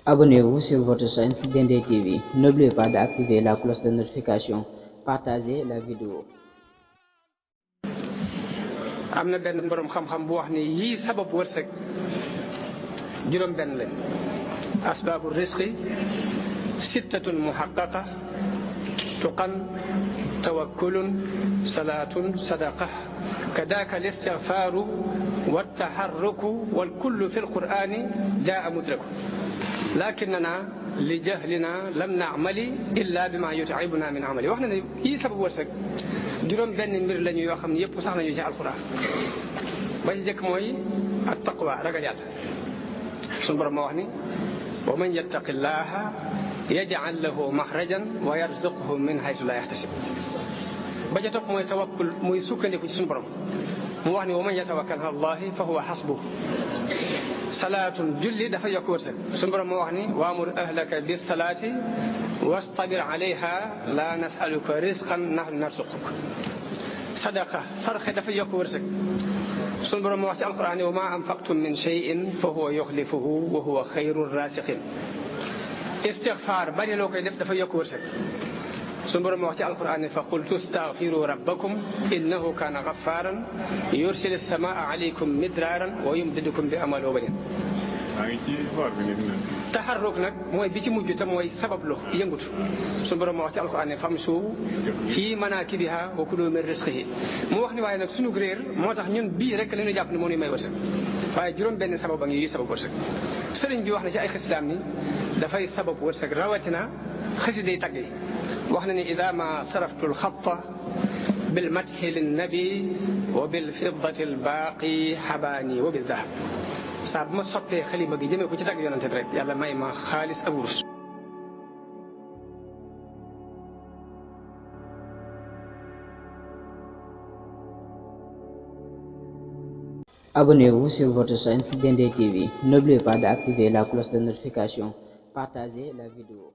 Abonnez-vous sur votre chaîne Dendey TV. N'oubliez pas d'activer la cloche de notification. Partagez la vidéo. am na benn borom xam-xam bu wax ni yii sabab wërsëg juróom benn lañ asbaabu risqi sittatun muhaqqaqa tuqan tawakkulun salaatun sadaqa kadaka al istigfaaru wattaharruku walkullu fi alqur'ani jaa mudraku lakinna li jahlina lam naamali illa bima yut'ibuna min amali wax na ne yii sabab wërsëg juróom benn mbir lañu yoo xam ne yëpp sax nañu ci alquran ba ci jëkk mooy at taqwa ragal yàlla suñu borom moo wax ni wa man yattaqillaha yaj'al lahu maxrajan wa yarzuqhu min haythu la yahtasib ba ca topp mooy tawakkul muy sukkandiku ci suñu borom mu wax ni wa man yatawakkal ala allahi fa huwa hasbuh salaatun julli dafa yokk wërsëg suñu borom moo wax ni waamur ahlaka bis salaati wastabir alayha la nasaluka risqan nahnu narsuquk sadaqa sarxe dafa yokk wërsëg suñu borom moo wax ci alquran wa ma anfaqtum min shay'in fa huwa yuxlifuhu wa huwa xayru rasiqin istigfaar bari loo koy def dafa yokk wërsëg suñu borom moo wax ci alquran fa qultu astaghfiru rabbakum innahu kana ghafaran yursil as-samaa alaykum midraran wa yumdidukum bi amwalin wa banin taxarruk nag mooy bi ci mujj te mooy sabablu yëngutu suñu borom moo wax ci alquran ne famshu fii manaakibiha wa kulu min rizqihi mu wax ni waaye nag suñu réer moo tax ñun bii rek la ñu jàpp ne moo ñuy may wërsëg waaye juróom benn sabab a ngi yi sabab wërsëg sëriñ bi wax na ci ay xasidaam ni dafay sabab wërsëg rawatina xasiday tagg yi wax na ni ida ma saraftu alxatta bil madhi linnabi wa bil fiddati albaaqi xabaani wa bil dahab saa bu ma sottee xalima gi jëmee ko ci tagg yonante bi rek yàlla may ma xaalis ak wurus. Abonnez-vous sur votre chaîne Dendey TV. N'oubliez pas d'activer la cloche de notification. Partagez la vidéo.